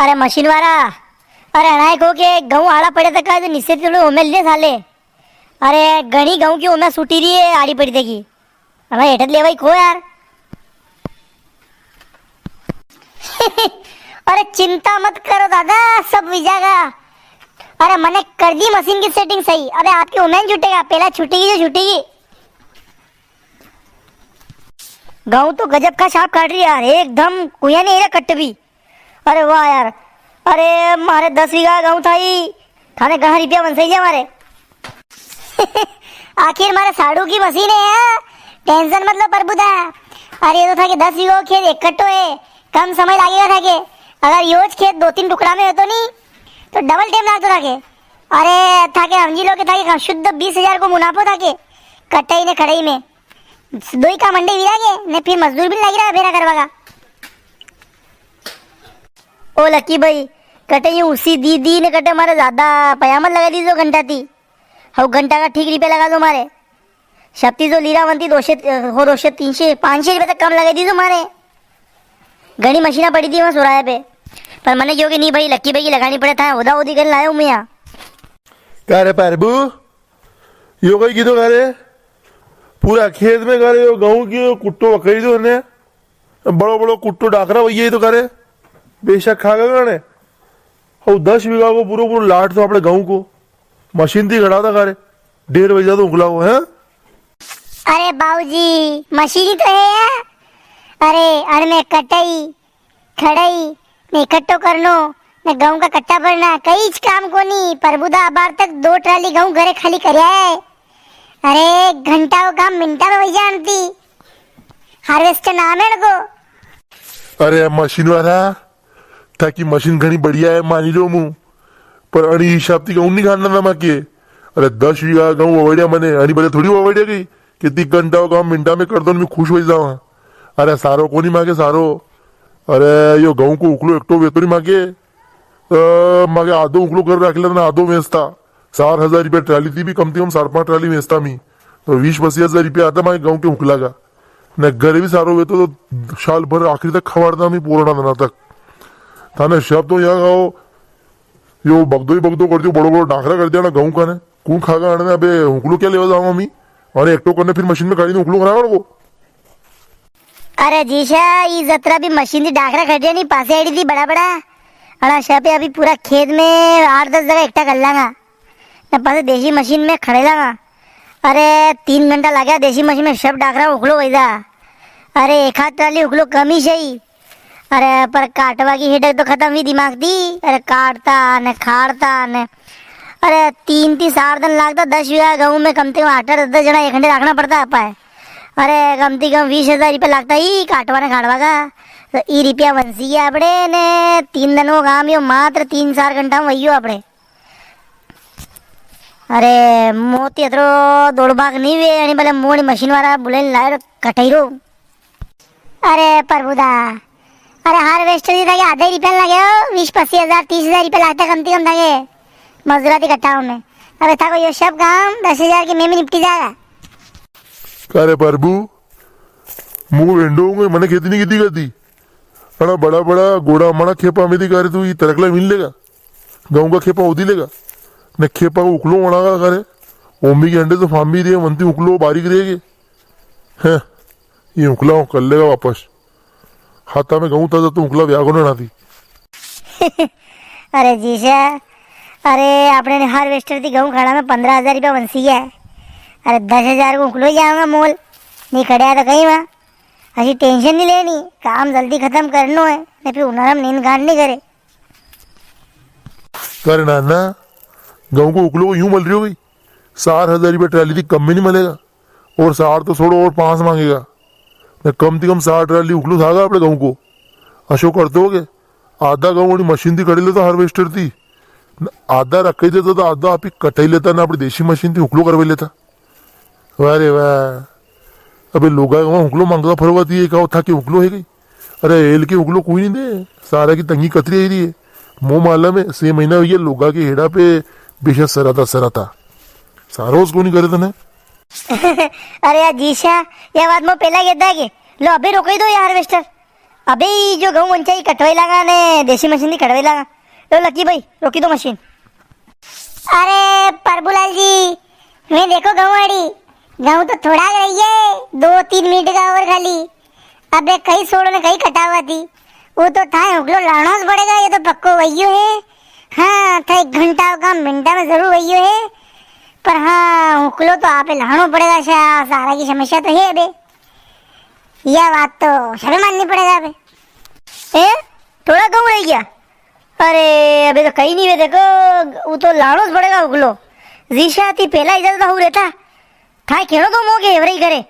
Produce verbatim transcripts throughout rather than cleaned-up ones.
अरे मशीन वाला, अरे अणाए को के गऊं आड़ा पड़े तक का जो निश्चित के उमेल ले साले। अरे घणी गऊं की उमेल सूटी री है आड़ी पड़ी देखी। अरे हेठत ले भाई को यार। अरे चिंता मत करो दादा, सब वई जागा। अरे मने कर दी मशीन की सेटिंग सही। अरे आपकी उमेल छूटेगा, पहला छूटेगी जो छूटेगी। गऊं तो गजब का साफ काट री है यार, एकदम कुया नी रे कट भी। अरे वाह यार, अरे मारे दस बीघा गऊं था ई, थाने घणा रुपया बन सही है मारे। आखिर मारे साड़ू की मशीन है, टेंशन मत लो प्रभुदा। अरे ये तो थाके दस बीघा खेत इकट्ठो है, कम समय लागेगा थाके। अगर योज खेत दो तीन टुकड़ा में होतो नी, तो डबल टाइम लागतो थाके। अरे थाके समझी लो कि थाके शुद्ध बीस हजार को मुनाफो थाके, कटाई ने खड़ाई में। दोई का मंडे विरा के, ने फिर मजदूर भी लगी रहा है फेरा करवा का। ओ लकी भाई, कटे यूं उसी दी दी ने कटे मारे ज्यादा पया मत लगा दीजो घंटा ती। हव घंटा का ठीक रुपया लगा दो मारे। शक्ति जो लीरा वंती दो सौ, हो दो सौ, तीन सौ, पाँच सौ रुपया तक कम लगा दीजो मारे। घणी मशीना पड़ी थी वहाँ सुराया पे, पर मने क्यो कि नी भाई, लकी भाई की लगानी पड़े था, ओदा ओदी कर लायो मैं यहाँ। का रे प्रभु, यो कई कीधो का रे? पूरा खेत में का रे यो गऊं की कुट्टो वकई दो ने। बड़ो बड़ो कुट्टो डाकरा वई तो का रे। बेशक खागा का ने। हव दस बीघा को पूरो पूरो लाट तो आपणे गऊं को। मशीन थी खड़ा था का रे। डेढ़ बजे तो उकला को, हैं? अरे बाबूजी, मशीन ही तो है यार। अरे, अण में कटाई, खड़ाई, ने इकट्ठो करनो, ने गऊं का कट्टा भरना, कई ज काम कोनी। प्रभुदा अबार तक दो ट्राली गऊं घरे खाली करया है। अरे, घंटा को काम मिनटा में वई जा अणती। हार्वेस्टर नाम है इनको। अरे, मशीन वाला, थाकी मशीन घणी बढ़िया है, मानी लो मु, पर अणी हिसाब ती गऊं नी खाना था माके। अरे, दस बीघा गऊं ववड़िया मने, अणी बले थोड़ी ववड़िया गई। कितनी घंटा को काम मिनटा में कर दो, मैं खुश हो जावा। अरे सारो कोनी माके सारो। अरे यो गऊं को उकलो एकटो वेतो नी माके। अ, माके आधो उकलो कर राख लेता ना, आधो वेचता। चार हजार रुपया ट्राली थी भी कम थी कम चार पांच ट्राली वेचता मी। तो बीस पच्चीस हजार रुपया आता माके गऊं के उकला का। ने घरे भी सारो वेतो तो साल भर आखिरी तक खवाड़ता मी पुराना दना तक। थाने शब्द तो यहाँ गाओ, यो बगदो ही बगदो कर दियो, बड़ो बड़ो डाखरा कर दिया ना गऊं का ने। कुण खागा अणे ने? अबे हुकलो क्या लेवा जावा मी? अरे एकटो करने फिर मशीन में काढ़ी ने हुकलो करावा को। अरे जीशा, ई जतरा भी मशीन थी डाखरा खड़े नी, पासे आड़ी थी बड़ा बड़ा। अणा शा पे अभी पूरा खेत में आठ दस जगह एकटा कर लांगा। ने पासे देसी मशीन में खड़े लांगा। अरे तीन घंटा लाग्या देसी मशीन में, सब डाखरा हुकलो वई जा। अरे एक आध ट्राली हुकलो कम ही सही। अरे, पर काटवा की हेडक तो खत्म हुई दिमाग थी। अरे, काटता ने, खाड़ता ने। अरे, तीन, तीन, चार दिन लागता, दस बीघा गऊं में कम से कम आठ, आठ, दस, दस जणा एक घंटे राखना पड़ता आपा है। अरे, कम से कम बीस हजार रुपया लागता ही काटवा ने, खाड़वा का। तो ई रुपया वंसी गया आपड़े ने, तीन दिन को काम यो मात्र तीन, चार घंटा में वही हो आपड़े। अरे, मोती अतरो दौड़ भाग नी वे, अणी भले मोड़ी मशीन वाला बुलाइन लायो कटाई रो। अरे प्रभुदा, अरे हार्वेस्टर जी थाके आधा ही रुपया लगे हो, बीस पच्चीस हजार, तीस हजार रुपया लागता कम से कम थाके मजदूरा थी कटावा में। अबे थाको यो सब काम दस हजार के में, में निपटी जाएगा। का रे प्रभु, मु वेंडो हूँ, मने खेती नी कीधी कदी। अणा बड़ा बड़ा गोड़ा मना खेपा में दी का रे तू ई तरकला मिल लेगा, गऊं का खेपा होदी लेगा, ने खेपा को उकलो वणागा का रे, ओमी के अंडे तो फामी रे, वंती उकलो बारीक रेगे। हैं, ये उकला कर लेगा वापस। हाथा में गऊं था तो उकला ब्याह को ना थी। अरे जीशा, अरे आपणे ने हार्वेस्टर थी गऊं खाड़ा में पन्द्रह हजार रुपया वंसी है। अरे दस हजार को उकलो ही जाऊंगा मोल, नी खड़या तो कई वा। असी टेंशन नी लेनी, काम जल्दी खत्म करनो है, ने फिर उनारा में नींद गांड नी करे। कर नाना, गऊं को उकलो को यूं मल रियो भाई, सार हजार रुपया ट्राली थी कम में नी मलेगा। और सार तो छोड़ो और पांच मांगेगा। ने कम ती कम सार ट्राली उकलो थागा आपणे गऊं को। अशो करतो हो के आधा गऊं वणी मशीन थी कड़ी लेता हार्वेस्टर थी। ने आधा रखी देता तो आधा आप ही कटाई लेता ने आपणी देसी मशीन थी उकलो करवाई लेता। वाह रे वाह। अबे लोगा के वहां हुकलो मांगता फरवा दिए, कहो था कि हुकलो है गई। अरे एल के हुकलो कोई नी दे, सारा की तंगी कतरी आई री है। मो मालूम है, छह महीना हुई है लोगा के हेड़ा पे बेशक सराता सराता। सारो उसको नी करे तने। अरे यार जीशा, या बात मो पहला कहता है कि लो अभी रोक ही दो यार हार्वेस्टर। अबे ई जो गऊं वंचाई कटवाई लागा ने देसी मशीन थी कटवाई लागा। लो लकी भाई, रोकी दो मशीन। अरे प्रभुलाल जी, मैं देखो गऊं आड़ी, गऊं तो थोड़ा रही है, दो तीन मिनट का और खाली। अबे कई सोड़ो ने कई कटावा थी, वो तो थाए हुकलो लाणो ज पड़ेगा, ये तो पक्को वही है। हाँ, थाए घंटा का मिनटा में जरूर वही है, पर हाँ, हुकलो तो आपे लाणो पड़ेगा। सा-, सारा की समस्या तो है अबे, यह बात तो सबे माननी पड़ेगा अबे। ए, थोड़ा गऊं रह गया। अरे, अबे तो कई नी वे, देखो, वो तो लाणो ज पड़ेगा हुकलो। जीशा थी पहला इजाजत हो रहता, थाए केणो तो मो के एवरे ही करे।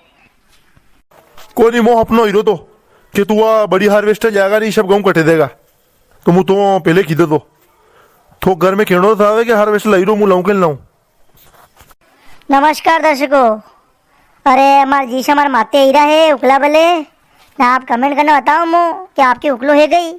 कोनी, मो अपनो हीरो तो, के तू आ बड़ी हार्वेस्टर ल्यागा नी, सब गऊं कटे देगा। तो मु तो पहले की दे दो। तो घर में केणो था के हार्वेस्टर लाई रो, मु लाऊं के नी लाऊं? नमस्कार दर्शकों, अरे, हमारे जीशा हमारे माते हीरा है, उकला बले, ना आप comment करने बताओ मो, कि आपके उकलो है गई।